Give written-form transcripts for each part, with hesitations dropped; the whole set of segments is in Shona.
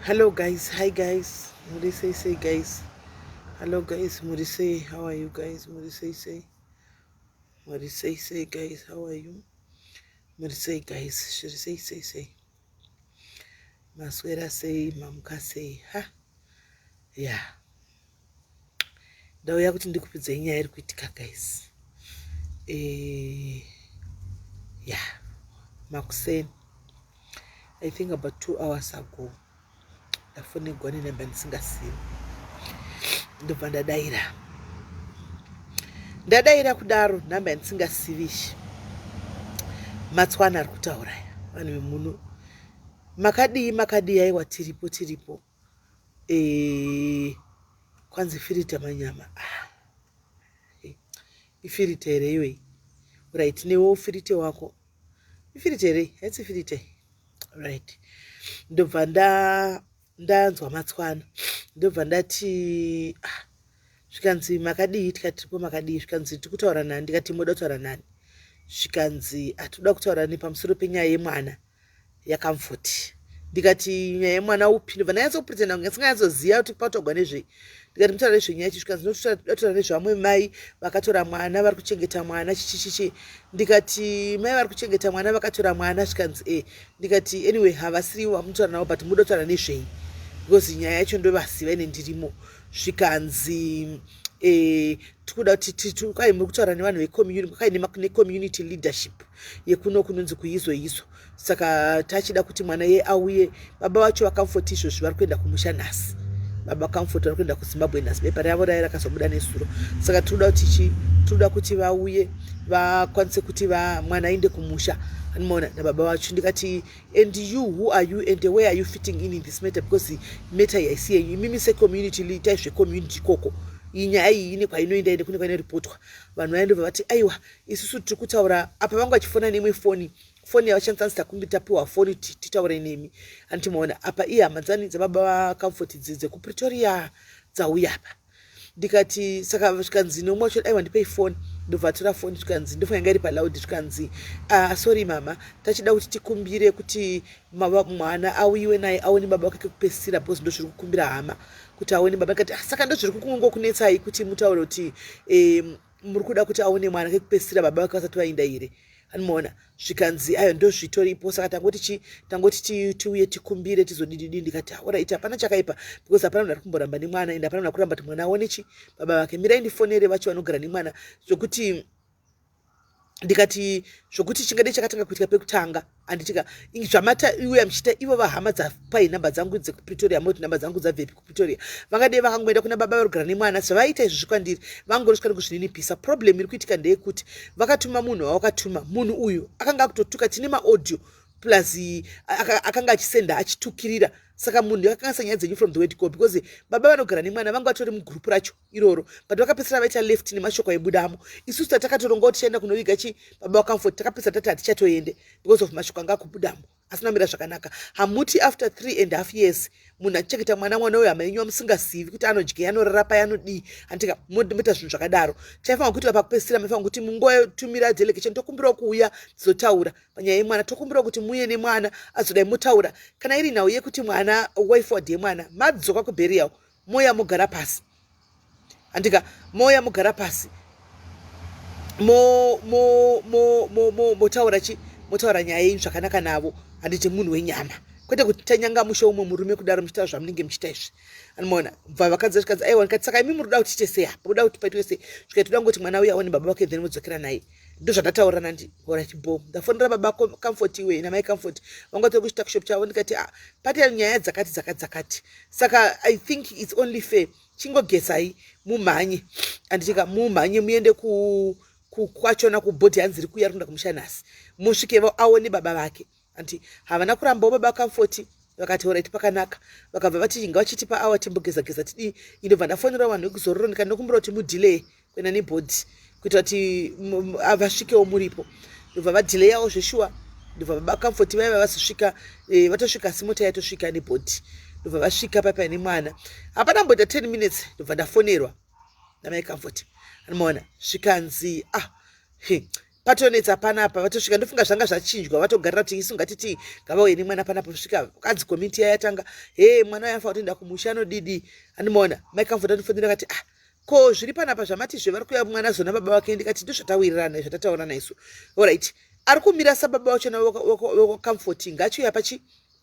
Hello guys, hi guys, muri sei sei guys? Hello guys, muri sei? How are you guys? Muri sei sei? Muri sei sei guys? How are you? Muri sei guys? Zviri sei sei sei? Maswera sei? Mamuka sei? Ha? Yeah. Ndauya kuti ndikupidzei nyaya iri kuitika guys. Yeah. Makuseni. I think about 2 hours ago ndafonegwa nenhamba ndisingasivi, ndobva ndadaira. Ndadaira kudaro, nhamba yandisingasivishi, Matswana ari kutaura. Vanhu vemuno, makadii? Makadii? Aiwa, tiripo, tiripo. Kwanzi firita manyama. Ah. Ifirita here iyoyi? Right, newo firite wako ifirite here? Haisi firite, right? Ndobva ndanzwa Matswana, ndobva ndati, ah, zvikanzi, "Makadii?" Tikati, "Tiripo, makadii?" Zvikanzi, "Tiri kutaura nani?" Ndikati, "Moda kutaura nani?" Zvikanzi, "Hatinoda kutaura nepamusoro penyaya yemwana yaComfort." Ndikati, "Nyaya yemwana upi?" Ndobva ndanyatso-pretenda kunge ndisinganyatsoziva kuti patogwa nezvei. Ndikati, "Mutaura nezvenyaya ichi?" Zvikanzi, "Notoda kutaura nezvamwe mai vakatora mwana, vari kuchengeta mwana, chichichichi." Ndikati, "Mai vari kuchengeta mwana vakatora mwana?" Zvikanzi, "E." Ndikati, "Anyway, havasirivo vamunotaura navo, but muda kutaura nezvei? Because nyaya yacho ndovasiva ine ndirimo." Zvikanzi, "Tikuda kuti kwai muri kutaura nevanhu vecommunity, kwai necommunity leadership yekuno kunonzi kuizo izo. Saka tachida kuti mwana ye auye. Baba vacho vaComfort izvozvi vari kuenda kumusha nhasi. Baba Comfort vari kuenda kuZimbabwe nhasi, bepa ravo rai rakazobuda nesuro. Saka tinoda kuti chi tinoda kuti vauye vakwanise kuti mwana aende kumusha, anomaona nababa vacho." Ndikati, "And you, who are you and where are you fitting in this matter? Because matter haisi yenyu imimi secommunity. Itai zvecommunity ikoko. Iyi nyaya iyi ine kwainoenda, ende kune kwainoripotwa." Vanhu vaendobva vati, "Aiwa, isusu tiri kutaura apa." Vanga vachifona neimwe foni, foni yavashandisa. Takumbi tapiwa foni titaure nemi, andimaona apa iye hama dzani dzababa vaComfort dzekuPretoria dzauya apa. Ndikati, "Saka?" Zvikanzi nomwe wacho, "Aiwa, ndipei foni." Ndobva atora foni. Zvikanzi, ndofunga yanga iri paloud, zvikanzi, "Sorry mama, tachida kuti tikumbire kuti mwana auyiwe naye aone baba vake kekupedzisira, because ndo zviri kukumbira hama kuti aone baba." Ndikati, "Ah, saka ndo zviri kukungokunetsai kuti mutaure kuti muri kuda kuti aone mwana kekupedzisira baba vake vasati vaenda here?" Anomaona. Zvikanzi, "Ayo, ndo zvitoripo. Saka tangoti chi tangoti tiuye tikumbire, tizodididi." Ndikati, "Alright, hapana chakaipa, because hapana munhu ari kumboramba nemwana, ende hapana munhu ari kuramba kuti mwana aone chi baba vake. Mirai ndifonere vacho vanogara nemwana." Zvokuti ndikati, "Zvokuti chingadei chakatanga kuitika pekutanga, handitika zvamata uya muchiita ivo vahama dzapai nhamba dzangu dzekuPretoria, moti nhamba dzangu dzabvepi kuPretoria? Vangadei vakangoenda kuna baba varikugara nemwana. Zvavaita izvozvi kwandiri, vangorosvika nekuzvininipisa. Problem iri kuitika ndeyekuti vakatuma munhu wavakatuma. Munhu uyu akanga akutotuka. Tine maaudio plus akanga achisenda achitukirira. Saka munhu akakanganisa nyaya dzenyu from the word go, because baba vanogara nemwana vanga vatori mugurupu racho iroro, but vakapedzisira vaita left nemashoko aibudamo. Isusu tatakatoronga kuti tichaenda kunoviga chi baba vaComfort, takapedzisira tati hatichatoende because of mashoko anga akubudamo asina kumira zvakanaka. Hamuti after 3.5 years munhu achichengeta mwana, mwana uyu hama yenyu wamusingazivi kuti anodyei, anorara pai, anodii, andika moita zvinhu zvakadaro. Chaifanira kuti pakupedzisira maifanira kuti mungotumira delegation, tokumbirawo kuuya tizotaura panyaya yemwana, tokumbirawo kuti muye nemwana azodai mutaura. Kana iri nhau yekuti mwana, way forward yemwana, madzoka kuburial, moya mugara pasi, andika moya mugara pasi, motaura chi motaura nyaya yenyu zvakanaka navo, handiti munhu wenyama, kwete kuti tanyanga mushe umwe murume kudaro muchitaura zvamunenge muchiita izvi." Anomaona bva vakadzi zvikanzi, "Aiwa." Ndikati, "Saka imi muri kuda kuti tiite sei apa? Kuda kuti paitwe sei?" Zvikati, "Toda ngoti mwana uya aone baba vake, then vodzokera naye. Ndo zvatataurana." Ndi alright, bo ndafonera baba Comfort iwe namai Comfort, vanga tori kuchituckshop chavo. Ndikati, "Ah, pati nyaya dzakati dzakati dzakati, saka I think it's only fair, chingogezai mumhanye, anditika mumhanye muende kwachona kubhodhi hanzi iri kuuya ri kuenda kumusha nhasi, musvike aone baba vake." Anti havana kurambawo baba Comfort. Vakati, "Alright, pakanaka." Vakabva vati, "Ngavachitipa awa timbogezageza, tidii." Indobva ndafonera vanhu vekuzororo, ndikati, "Ndokumbira kuti mudelay kuenda nebhodhi kuitira kuti vasvikewo muripo." Ndobva vadelayawo zveshuwa. Ndobva baba Comfort vaiva vazosvika, vatosvika, asi mota yatosvika nebhodhi. Ndobva vasvika paipai nemwana. Hapana mboita 10 minutes, ndobva ndafonerwa namai Comfort, anomaona. Zvikanzi, "Ah, he, Patonetsa panapa, vatosvika, ndofunga zvanga zvachinjwa, vatogarira kuti isu ngatiti ngavauye nemwana panapa. Svika kanzi komiti yayatanga, he, mwana uyo anofanira kutoenda kumusha, anodidi. Andimaona mai Comfort andifonera akati, "Ah, ko zviri panapa zvamati zve vari kuuya mwana zona baba vake?" Ndikati, "Ndozvatawirirana, zvatataurana isu." Alright, ari kumira sababa vachona waComfort ngachiuya pachi,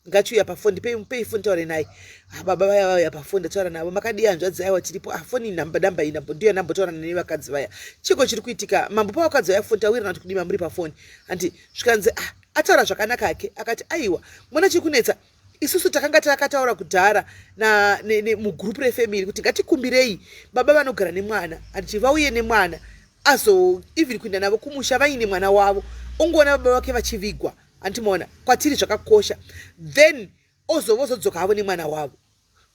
ngachiuya pafoni, pei foni taure naye. Ah, baba vaya vauya pafoni, ndataura navo. "Makadii hanzvadzi?" "Aiwa, tiripo." "Ah, foni namba, namba iyi ndiyo ndambotaura nevakadzi vaya. Chiko chiri kuitika mambo pavakadzi vaya foni? Tawirirana kuti kudima muri pafoni handi?" Zvikanzi, "Ah, ataura zvakanaka hake." Akati, "Aiwa, mwana chiri kunetsa, isusu takanga takataura kudhara mugurupu refamily kuti ngatikumbirei baba vanogara nemwana, handiti, vauye nemwana azo even kuenda navo kumusha vaine mwana wavo, ongoona baba vake vachivigwa, handimaona? Kwatiri zvakakosha. Then ozovozodzoka havo nemwana wavo.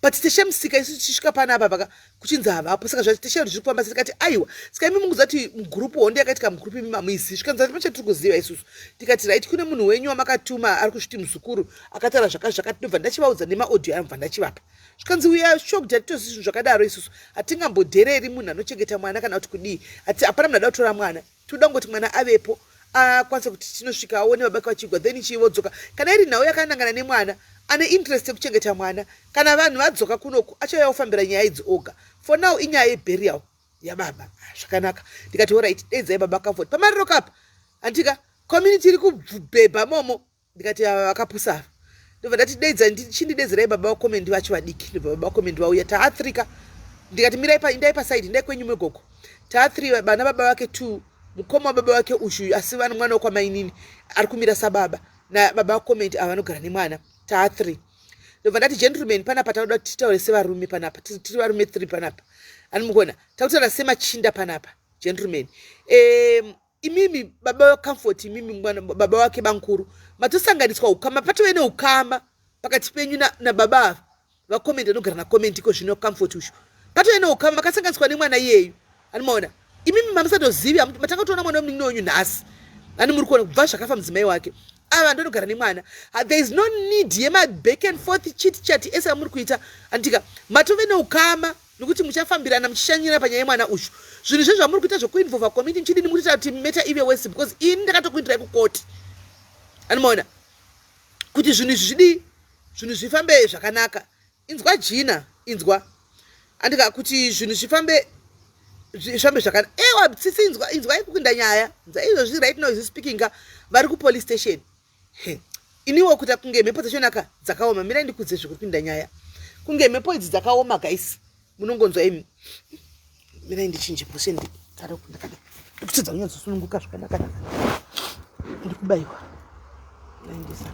But teshemusika isu tichisvika panapa paka kuchinzi havapo, saka zvateshe kuti zviri kufamba." Tikati, "Aiwa, saka imi munguziva kuti mugurupu, hondo yakaitika mugurupu, imi mamuizivi?" Zvikanzi, "Pacha tiri kuziva isusu." Tikati, "Right, kune munhu wenyu wamakatuma ari kuzviti muzukuru akataura zvakati zvakati." Ndobva ndachivaudza nemaaudio anobva ndachivapa. Zvikanzi, "We are shocked, hatitozivi zvinhu zvakadaro isusu, hatingambodhereri munhu anochengeta mwana kana kuti kudii. Hapana munhu ada kutora mwana, tinoda kungoti mwana avepo, akwanise kuti tinosvika aone babake vachigwa, then chivodzoka. Kana iri nhau yakanangana nemwana, ane interest yekuchengeta mwana, kana vanhu vadzoka kunoku achauya kufambira nyaya idzi oga. For now inyaya yeburial yababa." Ah, zvakanaka. Ndikati, "Alright, deidzai baba Comfort pamariro kapa, handika community iri kubhebha momo." Ndikati, "Ava vakapusa ava." Ndobva ndati, "Deidza, chindidedzerai baba vaComment vacho vadiki." Ndobva baba vaComment vauya, taatrika. Ndikati, "Mirai, indai pasaidi, indai kwenyu megogo." Taathree, vana baba vake two, mukoma wababa vake ushu, asi vana mwana wekwamainini ari kumira sababa, nababa vaComment ava vanogara nemwana, taa3. Ndobva ndati, "Gentleman, panapa tauda kuti titaure sevarume panapa, tiri varume 3 panapa, ani mukuona takutaura semachinda panapa. Gentleman, imimi baba vaComfort, imimi baba wake bankuru, matosanganiswa ukama, patove neukama pakati penyu nababa ava vaComment, anogara naComment iko zvino, Comfort ushu, patove neukama, makasanganiswa nemwana iyeyu, animaona? Imimi mamusatozivi, matanga kutoona mwana wemunin'ina wenyu nhasi, ani muri kuona, kubva zvakafa mudzimai wake ava ndonogara nemwana. There is no need yemaback and forth chit chat ese amuri kuita, andika matove neukama, nokuti muchafambirana muchishanyira panyaya yemwana ushu. Zvinhu zve zvamuri kuita zvokuinvolva community muchidini, muri kuita kuti matter ive worse, because ini ndakatokuindirai kukoti, animaona, kuti zvinhu izvi zvidii, zvinhu zvifambe zvakanaka. Inzwa jina, inzwa, andika kuti zvinhu zvifambe zvakanaka. Ewa tsitsi, inzwa, inzwai kupinda nyaya nza izvozvi. Right now is speaking, vari kupolice station. Iniwo kuita kunge mhepo dzachonaka dzakaoma. Mirai ndikudze zvekupinda nyaya, kunge mhepo idzi dzakaoma, guys, munongonzwa imi. Mirai ndichinje position, ndikutadza kunyatsosununguka zvakanaka naka, ndikubayiwa. Mirai ndisa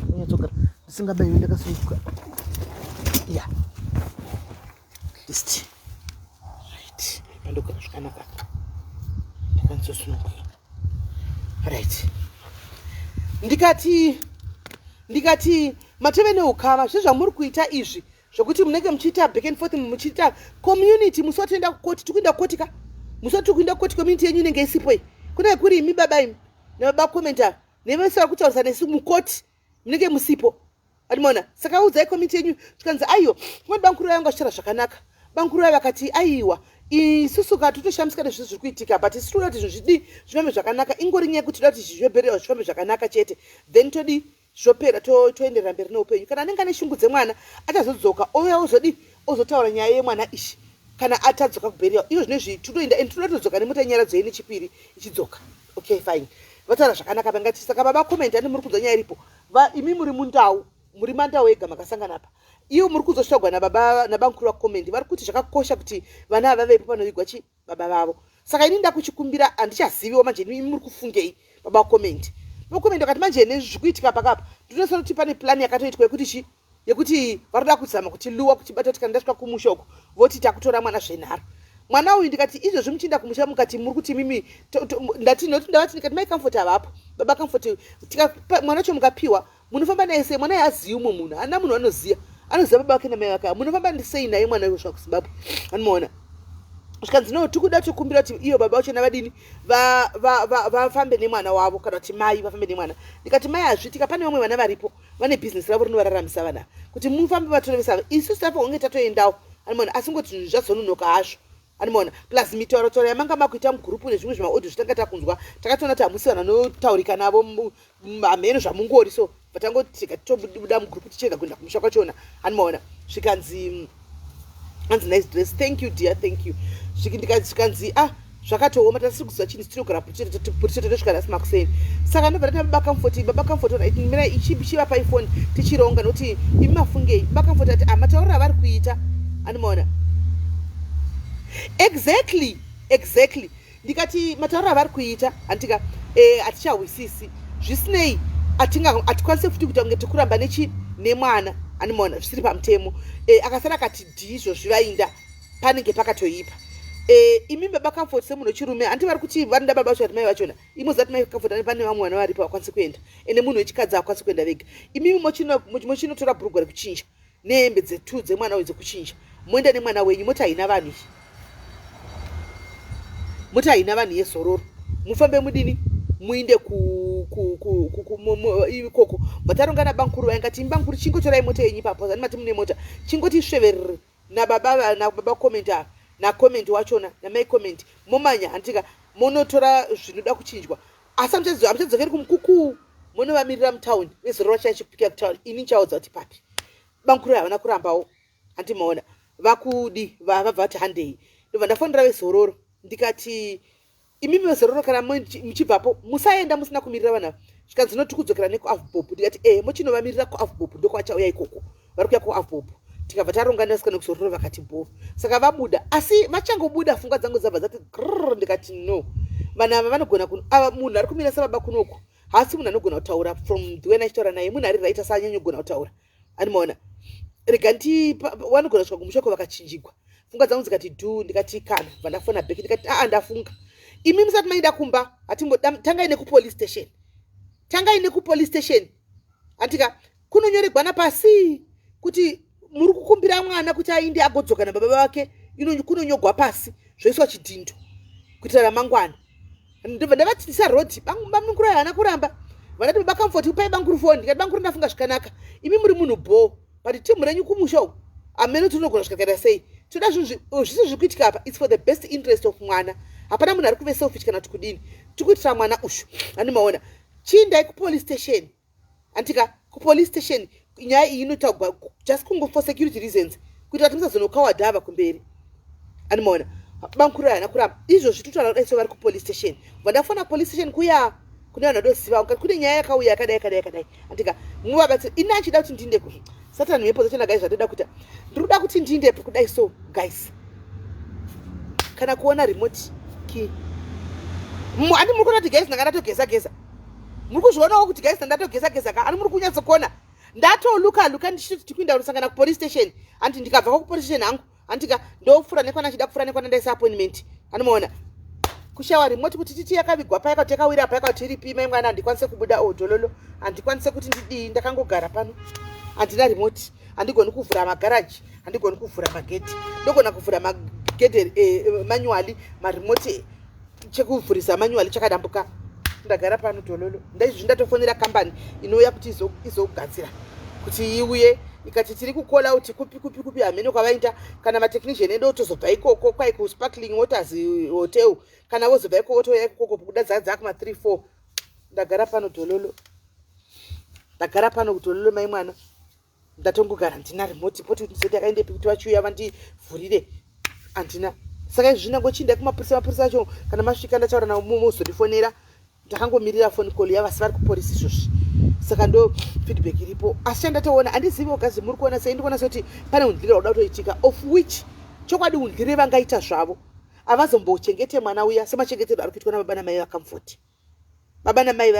ndinyatsogara ndisingabayiwi, ndakasununguka. Ya, at least right, pandogara zvakanaka, ndakanyatsosununguka. Right, ndikati matove neukama. Zvezvamuri kuita izvi zvokuti munenge muchiita back and forth, muchiita community, musi watoenda kukoti, tikuenda kukoti ka, musi watiri kuenda kukoti, community yenyu inenge isipo iyi. Kunenge kuri imi baba imi nababa Comment ava nevese vari kutaurisa nesu mukoti, munenge musipo, adimaona? Saka udzai community yenyu. Tikanzi, "Aiwa, kumwe bankuru yangu achitaura zvakanaka." Bankuru vaya vakati, "Aiwa, isusu ka totoshamisika nezvinhu zviri kuitika, but isu toda kuti zvinhu zvidii, zvifambe zvakanaka. Ingori nyaya yekuti toda kuti zvezveburial zvifambe zvakanaka chete, then todi zvopera, toenderera mberi neupenyu. Kana anenge ane shungu dzemwana achazodzoka, ouya ozodi ozotaura nyaya yemwana ishi kana atadzoka kuburial. Iyo zvinezvi totoenda and toda todzoka nemota nyaradzo yene chipiri ichidzoka." Okay, fine, vataura zvakanaka. Vangati, "Saka baba Comment, ane muri kunzwa nyaya iripo, imi muri mundau, muri mandau ega makasangana apa. Ivo muri kuzosvagwa nababa nabamukuru vaComment, vari kuti zvakakosha kuti vana ava vavepo panovigwa chi baba vavo. Saka ini ndakuchikumbira, handichaziviwo manje, imi muri kufungei, baba Comment?" Baba Comment vakati, "Manje nezviri kuitika pakapa, ndinoona kuti pane plani yakatoitwa yekuti chi yekuti vari kuda kuzama kuti luwa kuchibata, kuti kana ndasvika kumusha uko voti takutora mwana zvenharo, mwana uyu." Ndikati, "Izvozvi muchienda kumusha, mukati muri kuti mimi ndati noti ndavati, ndikati mai Comfort havapo, baba Comfort, mwana wacho mukapiwa, munofamba naye sei? Mwana haazivi umwe munhu, haana munhu anoziva, anoziva baba vake namai vake. Munofamba sei naye mwana kusvika kuZimbabwe, anomaona?" Zvikanzi, "No, tikuda tokumbira kuti iyo baba vacho navadini vafambe nemwana wavo, kana kuti mai vafambe nemwana." Ndikati, "Mai hazviitika, pane vamwe vana varipo, vane bhizinesi ravo rinovararamisa vana, kuti mufambe vatorevesa. Isusu tafa kunge tatoendawo, Animona, asi ngoti zvinhu zvazononoka hazvo. Animona, plus mitauro tauro yamanga makuita mugurupu nezvimwe zvimaaudio zvitanga takunzwa, takatoona kuti hamusi vanhu vanotaurika navo, hamheno zvamungori. So vatangoti tega titobuda mugurupu tichirega kuenda kumusha kwachona. Animaona, zvikanzi anzi nice dress, thank you dear, thank you. Zvikanzi ah, zvakatooma, tasiri kuziva chinhu, tinogara purichete tosvika nhasi makuseni. Saka ndobva ndati baba Comfort, baba Comfort, mira ichivapai foni tichironga, nokuti imi mafungei? Baba Comfort ati amatauriro avari kuita, animaona, exactly. Ndikati matauriro avari kuita handika hatichahwisisi. Zvisinei, hatikwanisi futi kuita kunge tikuramba nechi nemwana, animaona, zvisiri pamutemo. Akasara akati dhizvo zvivainda panenge pakatoipa. Imi baba Comfort semunhu wechirume, handi vari kuti vanoda baba vacho, ati mai vachona imoziva kuti mai Comfort pane vamwe vana varipo vakwanisi kuenda, ende munhu wechikadzi hakwanisi kuenda vega. Imimi mochinotora bhurugwa rekuchinja nehembe dzetu dzemwana uyu dzekuchinja, moenda nemwana wenyu, moti haina vanhu iyi, moti haina vanhu yezororo, mufambe mudini, muinde ikoko. Vatarongana bankuru vaingati imi bankuru, chingotorai mota yenyu ipapo, zani mati mune mota, chingoti sveverere nababa, nababa Comment ava, naComment wachona, namai Comment, momanya handitika monotora zvinoda kuchinjwa, asi hamuchadzokeri kumukuku, monovamirira mutauni vezororo vachaya chikupikira kutauni. Ini ndichaudza kuti papi. Bankuru havana kurambawo, handimaona vakudi vabva vati handei. Ndobva ndafonera vezororo ndikati imimi vezororo, kana muchibvapo musaenda musina kumirira vanhu ava. Zvikanzi noti kudzokera nekuAvbob. Ndikati e, mochinovamirira kuAvbob, ndokwavachauya ikoko, vari kuya kuAvbob. Tikabva tarongana vasika nekuzororo, vakati bo. Saka vabuda, asi vachangobuda pfungwa dzangu dzabva dzati grr. Ndikati no, vanhu ava vanogona ava munhu ari kumira sababa kunoku haasi munhu anogona kutaura. From the way achitaura naye, munhu ari right, asi anyanyogona kutaura, animaona. Rega ndi vanogona kusvika kumushoko vakachinjigwa. Pfungwa dzangu dzikati dhu. Ndikati kana bva ndafona back, ndikati aa, ndafunga, imi musati maenda kumba, hatimbo tangai nekupolice station, tangai nekupolice station, handika kunonyoregwana pasi kuti muri kukumbira mwana kuti ainde agodzoka nababa vake. Kunonyogwa pasi, zvoiswa chidhindo kuitira ramangwana. Ndobva ndavatsitisa rodhi. Bamukuru haana kuramba, vandati baba Comfort, upai bankuru foni. Ndikati bankuru, ndafunga zvakanaka, imi muri munhu bho, but timu renyu kumusha uku amene tinogona kusvika sei, toda zvinhu zvisi zviri kuitika apa, it's for the best interest of mwana. Hapana munhu ari kuve selfish kana kuti kudini, tikuitira mwana ushu, handimaona. Chiindai kupolice station, handika kupolice station nyaya iyi inotaugwa, just kungo for security reasons, kuitira kuti musazonokawadhava kumberi, andimaona. Bankuru haana kuramba. Izvozvi tutaura kudai so vari kupolice station. Vandafona police station kuya kune vanhu vadoziva kati kune nyaya yakauya yakadai yakadai yakadai, andika muvabatsira. Ini achida kuti ndiinde satani mhepo dzachona guys, zvandoda kuita, ndiri kuda kuti ndiindepo kudai so guys, kana kuona remote key andi muri kuona kuti guys, ndanga ndatogeza geza, muri kuzvionawo kuti guys, ndatogeza geza ka, ani muri kunyatsokuona ndatoluka luka ndichiti tikuinda kunosangana kupolice station. Andi ndikabva kupolice station hangu, handika ndopfuura nekwana achida kupfuura nekwana ndaisa appointment, anomaona kushawa remote kuti titi yakavigwa paya, kuti yakawira paya, kuti iripi mai mwana. Handikwanise kubuda odhololo, handikwanise kuti ndidii, ndakangogara pano, handina remote, handigoni kuvhura magaraji, handigoni kuvhura magedhi. Ndogona kuvhura magedhi manually, maremote chekuvhurisa manually chakadambuka. Ndagara pano dhololo, ndaizvozvi ndatofonera kambani inouya kuti izogadzira kuti iuye, ikati tiri kucall out kupi kupi kupi, hamene kwavaita. Kana matechnician edu otozobva ikoko kwai kuSparkling Waters Hotel, kana vozobva ikoko votouya ikoko kuda dzaa kuma 3 4. Ndagara pano dhololo, ndagara pano kudhololo mai mwana, ndatongogara, ndina remote poti kuti ndizoti yakaendepi kuti vachiuya vandivhurire, handina. Saka izvi zvinangochinda kumapurisa, mapurisa acho kana masvika ndataura navo mozondifonera. Ndakangomirira phone call yavasi vari kupolisi izvozvi. Saka ndo feedback iripo, asi chandatoona handiziviwo guys, muri kuona sei? Ndikuona sekuti pane undlire hwauda kutoitika, of which chokwadi undlire vangaita zvavo, havazombochengete mwana uya semachengeterwo ari kuitwa nababa namai vaComfort. Baba namai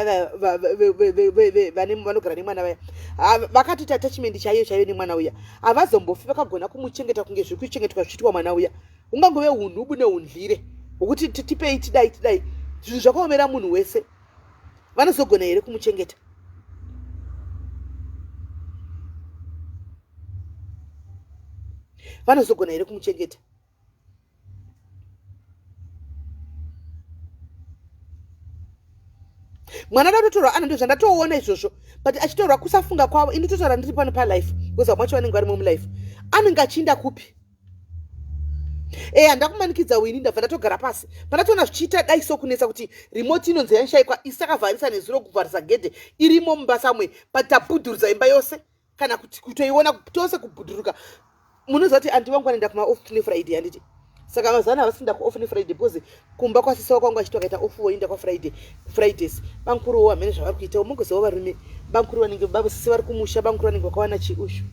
vanogara nemwana vaya vakatoita attachment chaiyo chaiyo nemwana uya, havazombofi vakagona kumuchengeta kunge zviri kuchengetwa zvichiitwa mwana uya. Ungangove unhubu neundlire hwokuti tipei tidai tidai, zvinhu zvakaomera munhu wese, vanozogona here kumuchengeta? Vanozogona here kumuchengeta? Mwana ada kutotorwa ana, ndo zvandatoona izvozvo, but achitorwa kusafunga kwavo. Ini totaura ndiri pano palife because vamwe vacho vanenge varimo mulife, anenge achiinda kupi? Eya, ndakumanikidza wini, ndabva ndatogara pasi pandatoona zvichiita dai so kunetsa kuti remote inonzi yaishaikwa isi takavharisa nezuro kuvharisa gedhe irimo mumba samwe but tabhudhurudza imba yose kana kuti kutoiona tose kubhudhuruka. Munoziva kuti anti vangu vanoenda kumaoff nefriday, handiti? Saka mazana havasi kuenda kuoff nefriday because kumba kwasisiwa kwangu achiti vakaita off voenda kwafriday fridays. Bankuruwo hamene zvavari kuitawo, mungoziva varume bankuru vanenge sisi vari kumusha, bankuru vanenge vakawana chiushu,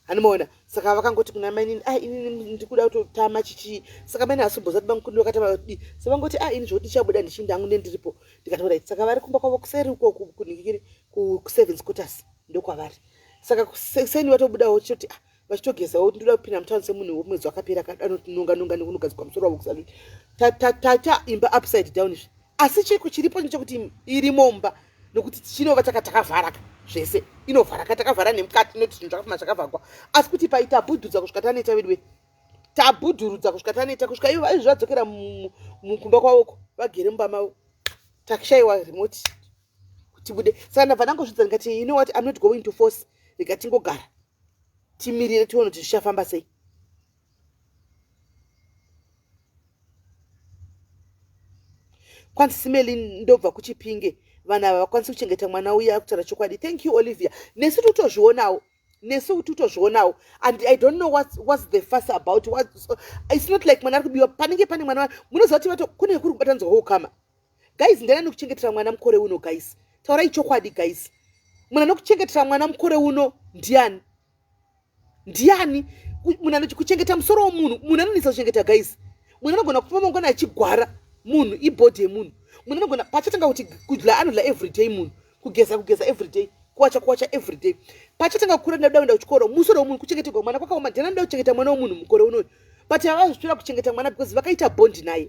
handimaona. Saka vakangoti kuna mainini, a ah, inini ndikuda kutotama chichii. Saka maini hasomboziva kuti bankuru vakatama kudii, so vangoti, a ah, ini zvokuti ndichabuda ndichinda hangu nendiripo. Ndikati right. Saka vari kumba kwavo kuseri uko kunhingikiri kusevens quarters ndokwavari. Saka kuseni vatobudawo chitoti, ah, vachitogezawo, ndoda kupinda mutown semunhu wemwedzi wakapera anotinonga nonga nekunogadzikwa musoro wavo kusaluni. Tata imba upside down izvi, asi chiko chiripo ndechekuti irimo mumba nokuti chinova takavharaka zvese, inovharaka takavhara nemukati noti zvinhu zvakafuma zvakavhagwa. Asi kuti paita bhudhudza kusvika taneta veduwe, tabhudhurudza kusvika taneta, kusvika ivo izvi vadzokera mukumba kwavoko vagere mumba mavo, takashaiwa remote kuti bude. Saka ndabva ndangozvidza ndikati, you know what, I'm not going to force, rega tingogara timirire tione kuti zvichafamba sei. Kwanzi Simeli, ndobva kuChipinge, vanhu ava vakwanisi kuchengeta mwana uya, kutaura chokwadi. Thank you, Olivia. Nesu totozvionawo, nesu kuti utozvionawo, and I don't know what's the fuss about. It's not like mwana ari kubiwa, panenge pane mwana. Munoziva kuti vato kune kuri kubatanidzwa ukama, guys. Ndiani anokuchengetera mwana mukore uno, guys? Taurai chokwadi, guys. Munhu anokuchengetera mwana mukore uno ndiani? Ndiani munhu anokuchengeta musoro womunhu? Munhu anonetsa kuchengeta, guys. Munhu anogona kufa mangwana achigwara. Munhu ibody yemunhu. Munhu anogona pachatanga kuti kudya anodya everyday, munhu kugeza kugeza everyday, kuwacha kuwacha everyday. Pachatanga kukura, ndinoda kuenda kuchikoro, musoro wemunhu kuchengeterwa mwana kwakaoma. Ndiani anoda kuchengeta mwana wemunhu mukore unoyu? But havazvitora kuchengeta mwana because vakaita bond naye,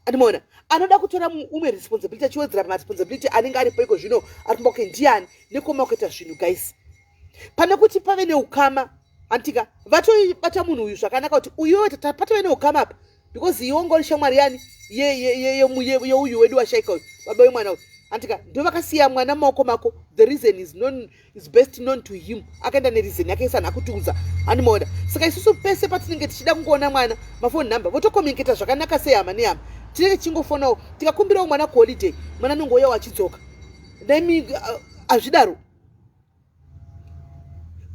andimaona. Anoda kutora umwe responsibility achiwedzera pamaresponsibility anenge aripo iko zvino ari kumba kwake ndiani? Nekuoma kuita zvinhu, guys. Pane kuti pave neukama, antika vatoibata munhu uyu zvakanaka kuti uyu patove neukama apa, because iwe wanga uri shamwari yani yeuyu wedu washaika uyu, baba wemwana uyu, antika ndo vakasiya mwana mumaoko mako. The reason is known, is best known to him. Akaenda nereason yake isana akutiudza, handimaona. Saka isusu pese patinenge tichida kungoona mwana, mafoni number votokommunicata zvakanaka sehama nehama. Tinenge tichingofonawo tikakumbirawo mwana kuholiday, mwana anongouyawo achidzoka. Nemi hazvidaro.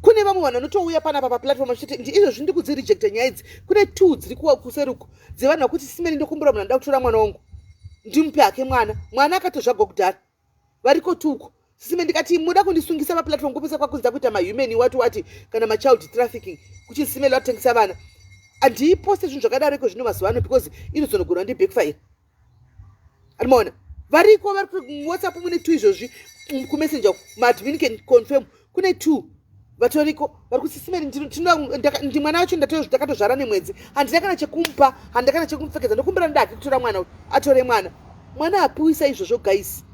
Kune vamwe vanhu vanotouya panapa paplatform vachiti izvozvi ndi kudzirejecta nyaya idzi. Kune two dziri kuseruko dzevanhu vakuti, Simeni, ndokumbira munhu anoda kutora mwana wangu, ndimupe hake mwana. Mwana akatozvagwa kudhara, variko tuko. Sisime, ndikati muda kundisungisa paplatform kupesa kwakunzi kuita mahuman wati wati kana machild trafficking, kuchi Simeli vatengesa vana. Handiposte zvinhu zvakadaro iko zvino mazuva ano because inozonogona ndi backfire, andimaona. Variko vari kuWhatsApp, mune two izvozvi kumessenger, maadmin can confirm, kune two vatoriko vari kusisimeri. Ndi mwana wacho ndakatozvara nemwedzi, handina kana chekumupa, handina kana chekumupfekedza, ndokumbira ndake kutora mwana, atore mwana. Mwana apiwisa izvozvo, guys.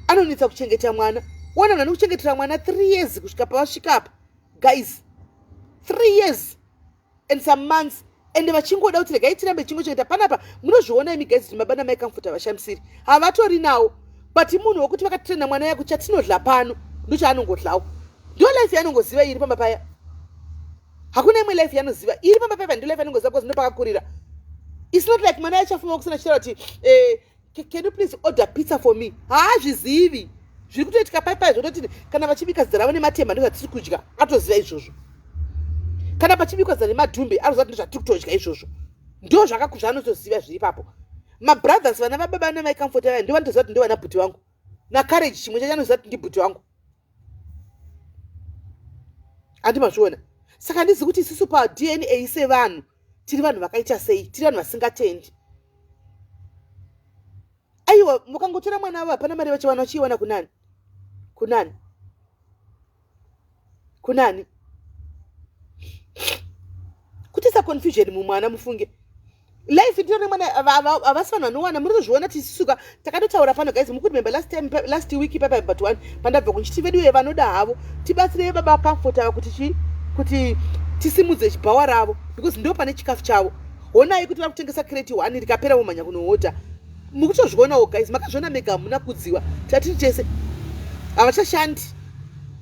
Anonetsa kuchengeta mwana. Ona munhu anokuchengetera mwana 3 years kusvika pavasvika apa, guys, 3 years and some months, ende vachingoda kuti regai tirambe tichingochengeta panapa. Munozviona imi, guys, kuti baba namai Comfort havashamisiri, havatori nawo, but munhu wekuti vakatraina mwana yako, chatinodla pano ndochaanongodlawo, ndo life yaanongoziva iri pamba paya. Hakuna imwe life yanoziva iri pamba paya, ndo life yanongoziva because ndo pakakurira. It's not like mwana yachafuma kusina chitaura kuti, eh, can you please order pizza for me? Haazvizivi zviri kutoitika paipai. Zvototi kana vachibika zidza ravo nematemba, ndozvatiri kudya, atoziva izvozvo. Kana pachibikwa zidza nemadhumbe, anoziva kuti ndozvatiri kutodya izvozvo. Ndo zvaanotoziva zviri ipapo. Mabrothers, vana vababa namai Comfort vaya, ndo vanotoziva kuti ndo vana bhuti vangu. Nacourage chimwe chacho anoziva kuti ndibhuti vangu, handi mazviona? Saka handizivi kuti isusu paDNA sevanhu tiri vanhu vakaita sei, tiri vanhu vasingatendi. Aiwa, mukangotora mwana avo, hapana mari vacho, vanhu vachiiwana kunani, kunani, kunani? Kutisa confusion mumwana, mufunge life ndiro remwana. Havasi vanhu vanowana, muri kuzviona. Tisisuka takatotaura pano, guys, mukuremember last time, last week papa, but one pandabva kunchiti vedu vanoda havo tibatsirei baba Comfort ava kuti chi kuti tisimudze chibhawa ravo because ndo pane chikafu chavo. Honai kuti vari kutengesa crate one, rikapera vomhanya kunohodha. Mukutozvionawo, guys, makazviona mega, hamuna kudziwa tatiri tese. Havachashandi.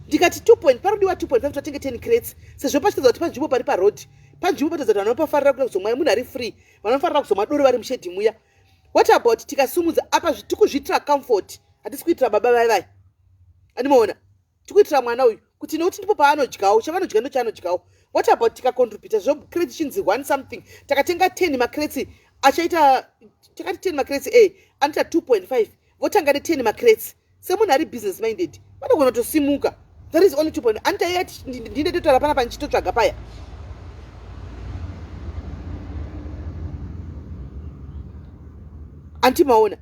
Ndikati 2 point parodiwa 2.5 tatenge 10 crates sezvo pachitadza kuti panzvimbo pari parodhi. Panzvimbo patoza kuti vanhu vanopafarira kuda kuzomwa munhu ari free, vanofarira kuzomwa doro vari mushedhi muya. What about tikasumudza apa tikuzviitira comfort, hatisi kuitira baba vai vai. Andimaona tikuitira mwana uyu kuti nokuti ndipo paanodyawo, chavanodya ndochaanodyawo. What about tikacontributa zvo crate chinzi one something, takatenga 10 macrates achaita, takati 10 macrates a anoita 2.5, votanga ne 10 macrates. Semunhu ari business minded vanogona kutosimuka. There is only 2 point anitaiya ndine totaura panapa ndichitotsvaga paya. Anti maona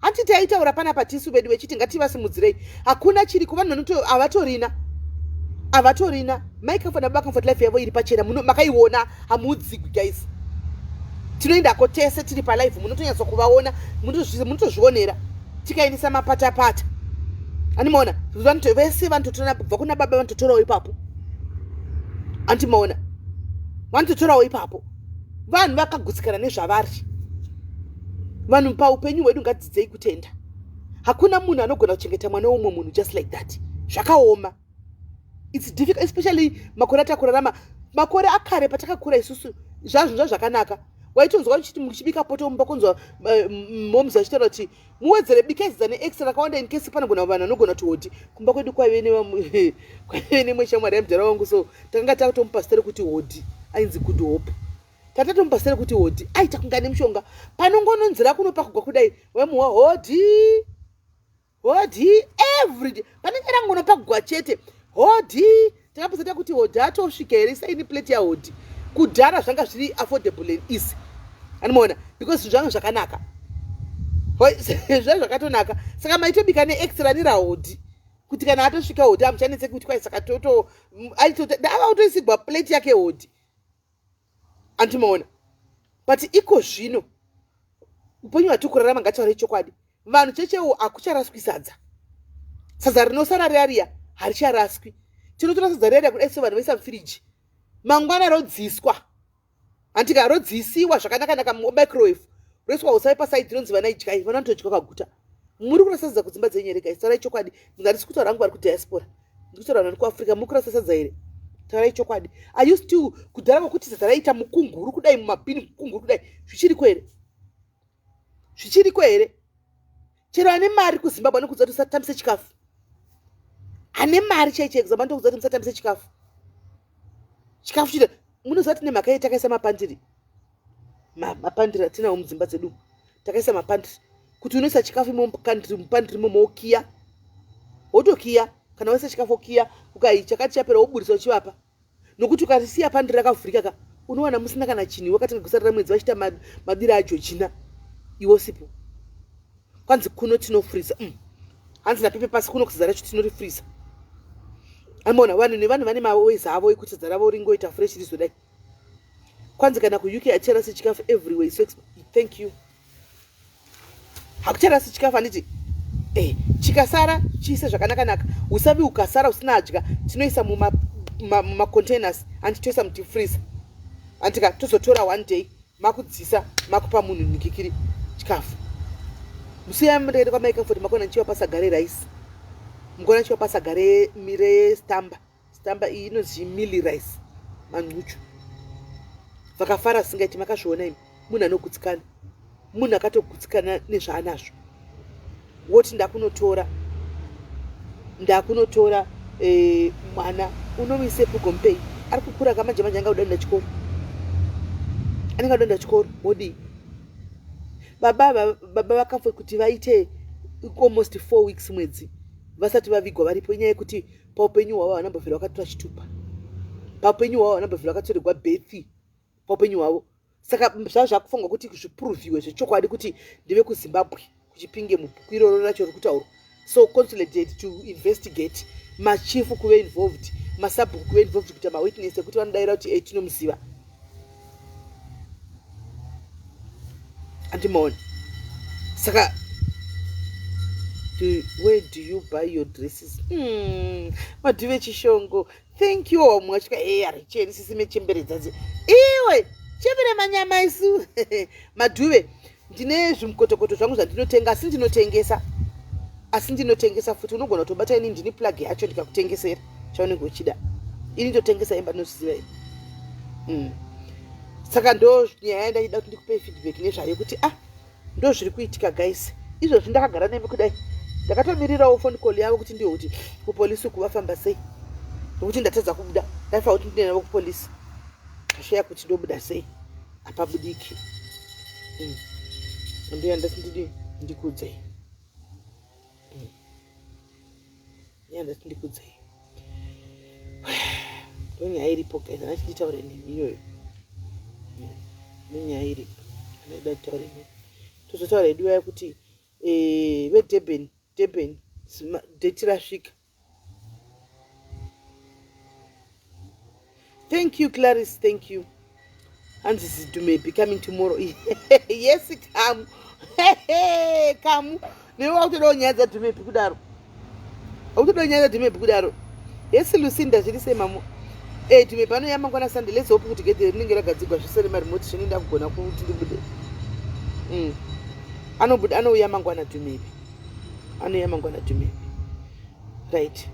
hanti taitaura panapa tisu vedu vechiti ngativasimudzirei, hakuna chiriko. Vanhu vanoto havatorina, havatorina. Mai Comfort nababa Comfort, life yavo iri pachena, muno makaiona, hamuudzigwi guys. Tinoendako tese tiri palive, munotonyatsa kuvaona, munotozvionera. Tikaendesa mapatapata, andimaona vese vanototora kubva kuna baba, vanototorawo ipapo. Andimaona vanototorawo ipapo. Vanhu vakagutsikana nezvavari. Vanhu paupenyu hwedu ngatidzidzei kutenda. Hakuna munhu anogona kuchengeta mwana womumwe munhu just like that, zvakaoma. It's difficult, especially makore atakurarama. Makore akare patakakura isusu zvazvo zvazvakanaka. Waitonzwa uchiti muchibika poto mumba, kunzwa moms vachitaura kuti muwedzere, bikai zidza neextra rakawanda in case panogona vanhu vanogona kuti hodi. Kumba kwedu kwaive nemwe shamwari yamudhara wangu, so takanga takutomupa zita rekuti hodi, ainzi Good Hope. Tatatomupa zita rekuti hodi, aita kunga nemushonga. Panongononzira kunopakugwa kudai, waimuwa hodi hodhi everyday. Panenge rangonopagwa chete, hodhi. Takapedza takuti hodhi atosvika here, isaini plate yahodhi. Kudhara zvanga zviri affordable and easy, anomaona, because zvinhu zvanga zvakanaka, zvanga zvakatonaka. Saka maitobika neextra nerahodhi kuti kana atosvika hodhi hamuchanetseki kuti kwai. Saka toto ava kutoisigwa plate yake hodhi, andimaona. But iko zvino upenyu hwatiri kurarama, ngataure chokwadi, vanhu chechewo hakucharaswi sadza. Sadza rinosara riya riya haricharaswi. Tinotora sadza riya riya kudai so, vanhu vaisa mufiriji, mangwana rodziswa, handika? Rodzisiwa zvakanaka-naka mumicrowave, roiswa usai pasaidi, ronzi vana idyai. Vana vanotodya kaguta. Muri kurasa sadza kudzimba dzenyu here guys? Taurai chokwadi. Munhu handisi kutaura hangu vari kudiaspora, ndiri kutaura vanhu vari kuAfrica. Muri kurasa sadza here? Taurai chokwadi. Are you still kudhara kwekuti sadza raiita mukunguru kudai mumabhini, mukunguru kudai? Zvichiriko here? Zvichiriko here? Chero ane mari kuZimbabwe anokudza kuti usatambise chikafu. Ane mari chai chai kuZimbabwe anokudza kuti musatambise chikafu. Chikafu chino munoziva kuti nemhaka yei takaisa mapandiri, mapandiri atinawo mudzimba dzedu. Takaisa mapandiri kuti unoisa chikafu imo mupandiri imomo, wokiya, wotokiya. Kana waisa chikafu wokiya, ukai chakati chapera woburisa uchivapa, nokuti ukarisiya pandiri rakavhurika ka, unowana musina kana chinhu. Wakatanga kusarira mwedzi vachiita madira aJojina, iwo sipo. Kwanzi kuno tinofriza. Hanzi naPepe pasi kuno kusadza racho tinorifriza. Amona vanhu nevanhu vane maways avo ekuti sadza ravo ringoita fresh rizodai. Kwanzi kana kuUK acharasi chikafu everywhere. So thank you. Hakucharasi chikafu, handiti? Chikasara chiise zvakanaka-naka. Usavi ukasara usina adya, tinoisa mumacontainers, handi? Toisa mudeep, handika? Tozotora one day, makudzisa, makupa munhu nikikiri chikafu. Musiya ndakaenda kwamai Comfort, makona ndichivapa saga rerice, mukona ndichivapa saga restamba. Stamba iyi inonzi mealie rice, mancuchu. Vakafara singaiti. Makazviona imi, munhu anogutsikana, munhu akatogutsikana nezvaanazvo. Woti ndakunotora mwana unomuisepi, ugomupei? Ari kukura kamanje manje, anga kudaenda chikoro, anenge adoenda chikoro, wodii? Baba baba vakafa kuti vaite almost 4 weeks, mwedzi, vasati vavigwa varipo. Inyaya yekuti paupenyu hwavo havana mbovhera vakatora chitupa, paupenyu hwavo havana mbovhera vakatorerwa birth paupenyu hwavo. Saka zvava zvakufungwa kuti zvipruvhiwe zvechokwadi kuti ndeve kuZimbabwe, kuChipinge, mubhuku iroro racho riri kutaurwa. So consulate to investigate, machifu kuve involved, masabhuku kuve involved, kuita mawitness ekuti vanodayira kuti ei, tinomuziva. Andimaona. Saka where do you buy your dresses? Madhuve chishongo, thank you. Wamwe vasvika e haricheni sisi mechemberedzadzi. Iwe chembere manyama isu madhuve. Ndine zvimukotokoto zvangu zvandinotenga, asi ndinotengesa, asi ndinotengesa futi. Unogona kutobata ini, ndini plug yacho, ndikakutengesera chaunenge uchida. Ini ndotengesa imba, ndinozviziva ini. Saka ndo nyaya yandaida kuti ndikupei feedback nezvayo kuti ah ndo zviri kuitika guys. Izvozvi ndakagara nemi kudai ndakatomirirawo phone call yavo kuti ndiyo kuti kupolisi uku vafamba sei nokuti ndatadza kubuda ndaifanira kuti ndine navo kupolisi ndashaya kuti ndobuda sei hapabudiki mm. Ndiyo ndati ndidi ndikudzei mm. Ndiyo ndati ndikudzei ndonyaya iripo guys ana chinditaure nemi iyoyo mm. ndonyaya iripo anaida kutaure nemi tozotaura hedu vaya kuti eh, vedurban durban date rasvika Thank you, Clarice. Thank you. Hanzi Zidu may be coming tomorrow. Yes, come. Come. Newe wakutodawo nyaya dzaDhumebi kudaro. Wakutodawo nyaya dzaDhumebi kudaro. Yes, Lucinda, zviri sei mamo? Eh, Dhumebi anouya mangwana Sunday. Let's hope kuti gedhe rinenge ragadzigwa zvese nemaremote zvine ndakugona kuti ndibude. Anobuda anouya mangwana Dhumebi. Anouya mangwana Dhumebi. Right.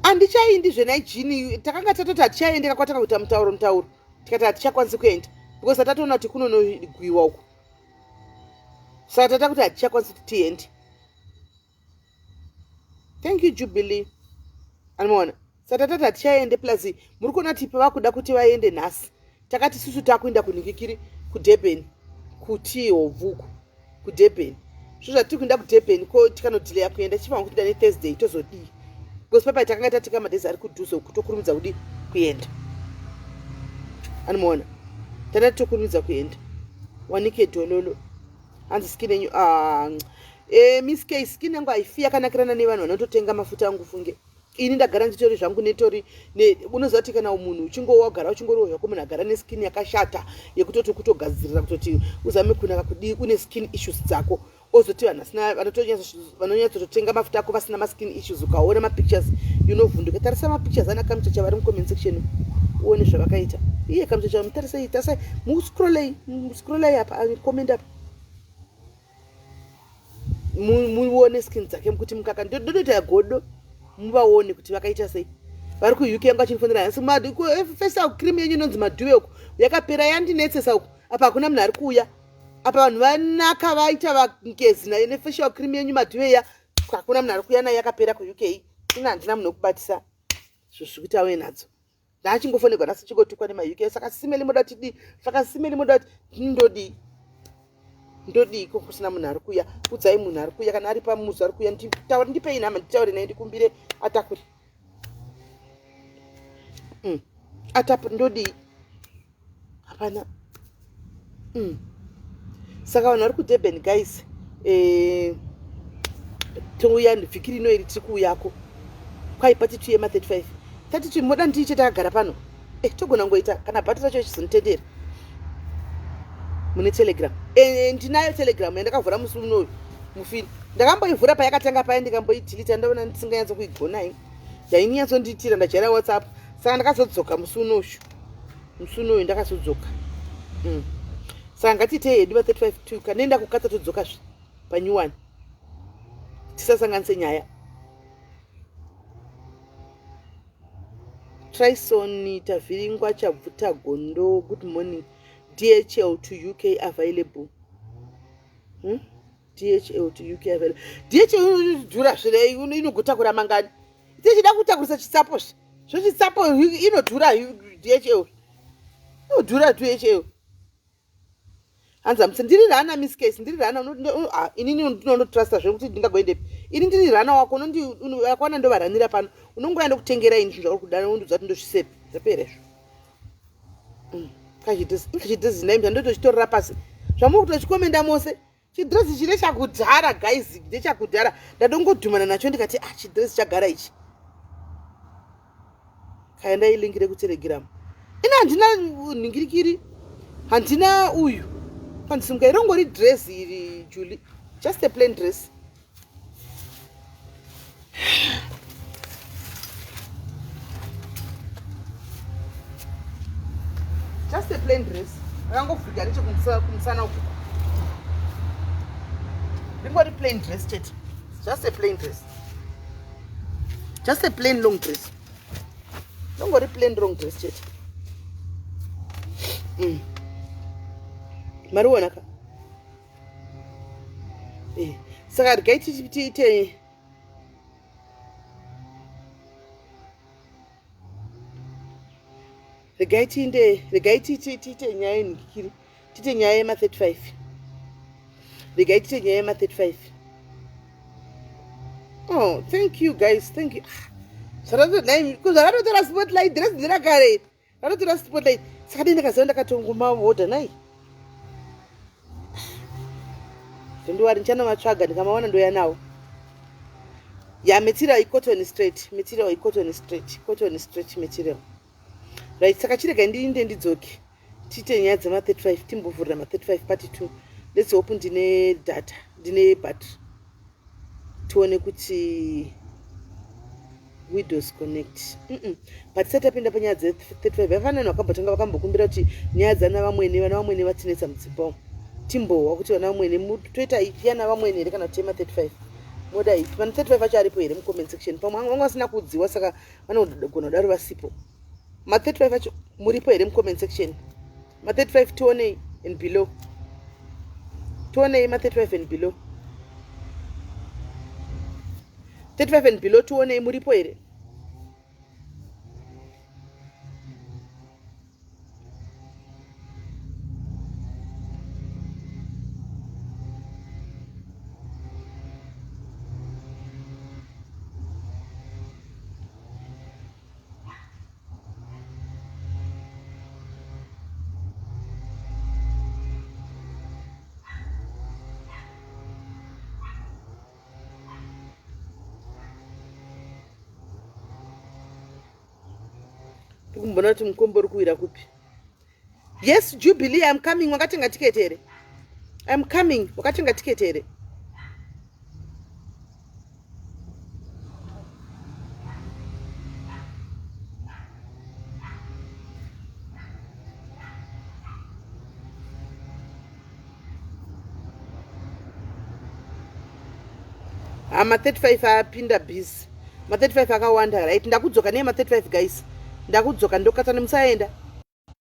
Andichaindi zvenaijini takanga tatoti hatichaendeka kwatanga kuita mutauro mutauro tikati hatichakwanisi kuenda because tatoona kuti kunonogwiwa uku saka tata kuti hatichakwanisi kuti tiende. Thank you Jubilee. Anomaona saka tatati hatichaende plus muri kuona kuti pavakuda kuti vaende nhasi takati susu takuenda kunhikikiri kudurban kuti hobvuku kudurban zvo zvatiri kuenda kudurban ko tikanodhileya kuenda chifanwa kutoenda nethursday tozodii because papai takanga tatika madhezi ari kudhuze uku tokurumidza kudii kuenda anomuona tata tokurumidza kuenda wanike dhololo hanzi skin yenyu ah, eh, miss k skin yangu haifi yakanakirana nevanhu vanototenga mafuta angu funge ini ndagara nditori zvangu netori unoziva kuti kana munhu uchingo wagara uchingoriwo zvako munhu agara neskin yakashata yekutoti kutogadzirira kutoti uzame kunaka kudii une skin issues dzako ozoti vanhu vasina vanonyatsototenga mafuta ako vasina maskin issues ukaona mapictures unovhunduka tarisa mapictures ana kamuchacha vari mucomment section uone zvavakaita iye kamuchacha mutarisei tarisai muscrollei muscrollei apa comment apa muone skin dzake mukuti mukaka ndodoita godo muvaone kuti vakaita sei vari kuuk yangu achinifonera hansi facial cream yenyu inonzi madhuve uku yakapera yandinetsesa uku apa hakuna munhu ari kuuya apa vanhu vanaka vaita vangezi nayo nefacial cream yenyu madhuve ya hakuna munhu ari kuuya nayo yakapera kuuk ina handina munhu wekubatisa zvo zvikuti auye nadzo ndachingofonegwa nhasi chingotukwa nemauk saka simeli moda tidii saka simeli moda kuti ndodii ndodii ko kusina munhu ari kuya udzai munhu ari kuya kana ari pamuzi ari kuya ndipei nhama nditaure naye ndikumbire atakure mm. atap ndodii hapana mm. Saka vanhu vari kudurban guys eh, touya vhiki rino iri tiri kuuyako kwai pati tuye ma 35 32 moda ndiiche takagara pano eh, togona ngoita kana bhati racho ichizonitendera mune telegram eh, ndinayo telegram yandakavhura musi unoyu mufini ndakamboivhura payakatanga paya ndikamboidhilita ndaona ndisinganyatso kuigonai yainyatsondiitira ndajaira whatsapp saka ndakazodzoka musi unoshu musi unoyu ndakazodzoka mm. Saka ngatiitei hedu va 35 2 kanenda kukatsa todzoka zve panew one tisasanganise nyaya. Trison Tavhiringwa Chabvuta Gondo, good morning. DHL to UK available. Hmm? DHL to UK available. DHL inodhura zve inogotakura mangani? Tichida kutakurisa chitsapo zve. Zvo chitsapo inodhura DHL. Inodhura DHL. Hanzi hamutse ndiri rana Miss Case ndiri rana ah, inini ndinondotrusta zvekuti ndingagoendepi ini ndiri rana wako unondiyakwana ndovaranira pano unongouya ndokutengera ini zvinhu zvauri kuda unondiudza kuti ndozvisepi zvapera izvo mm, kachidhezi naimba ndotochitorera pasi zvamuri kutochikomenda mose chidress chine chakudhara guys ndechakudhara ndadongodhumana nacho ndikati ah chidress chagara ichi kaenda ilink rekutelegram ini handina nhingirikiri handina uyu pandisimuka irongori dress iri julie just a plain dress just a plain dress akangovhurika nechekumusana uku ringori plain dress chete just a plain dress just a plain long dress ringori plain long dress chete. Mariona ka? Eh, saka regai tiite regai tiinde regai tiite nyaya yenhikiri tiite nyaya yema 35 regai tiite nyaya yema 35. Oh, thank you guys, thank you. Zvakatotora spotlight dress ndirakare ratotora spotlight. Saka dei ndakaziva ndakatongomaodha nai. Don't worry, ndichanomatsvaga, ndikamaona ndoya nawo. Ya, material icotton straight, material icotton straight, cotton straight material. Right, saka chirega ndiinde ndidzoke tiite nyaya dzema35, timbovhurira ma35 part 2. Let's hope ndine data, ndine battery, tione kuti Widows Connect. But tisati tapinda panyaya dze35, vafanani vakambotanga vakambokumbira kuti nyaya dzana vamwene, vana vamwene vatinetsa mudzimba umu, timbohwa kuti vana vamwene toita ipi, yana vamwene here kana kuti yema35 moda ipi? Vana 35 acho aripo here mucomment section? Pamwe vanga vasina kuudziwa, saka vanogona kudaro vasipo. Ma35 acho muripo here mucomment section? Ma35 tionei and below, tionei ma35 and below, 35 and below, tionei muripo here. Ndikumbona kuti mukombo uri kuwira kupi. Yes, Jubilee, I'm coming. Wakatenga tiketi here? I'm coming. Wakatenga tiketi here? Ha, ma35 apinda busy, ma35 akawanda. Right, ndakudzoka neye ma35 guys, ndakudzoka, ndokatana, musaenda.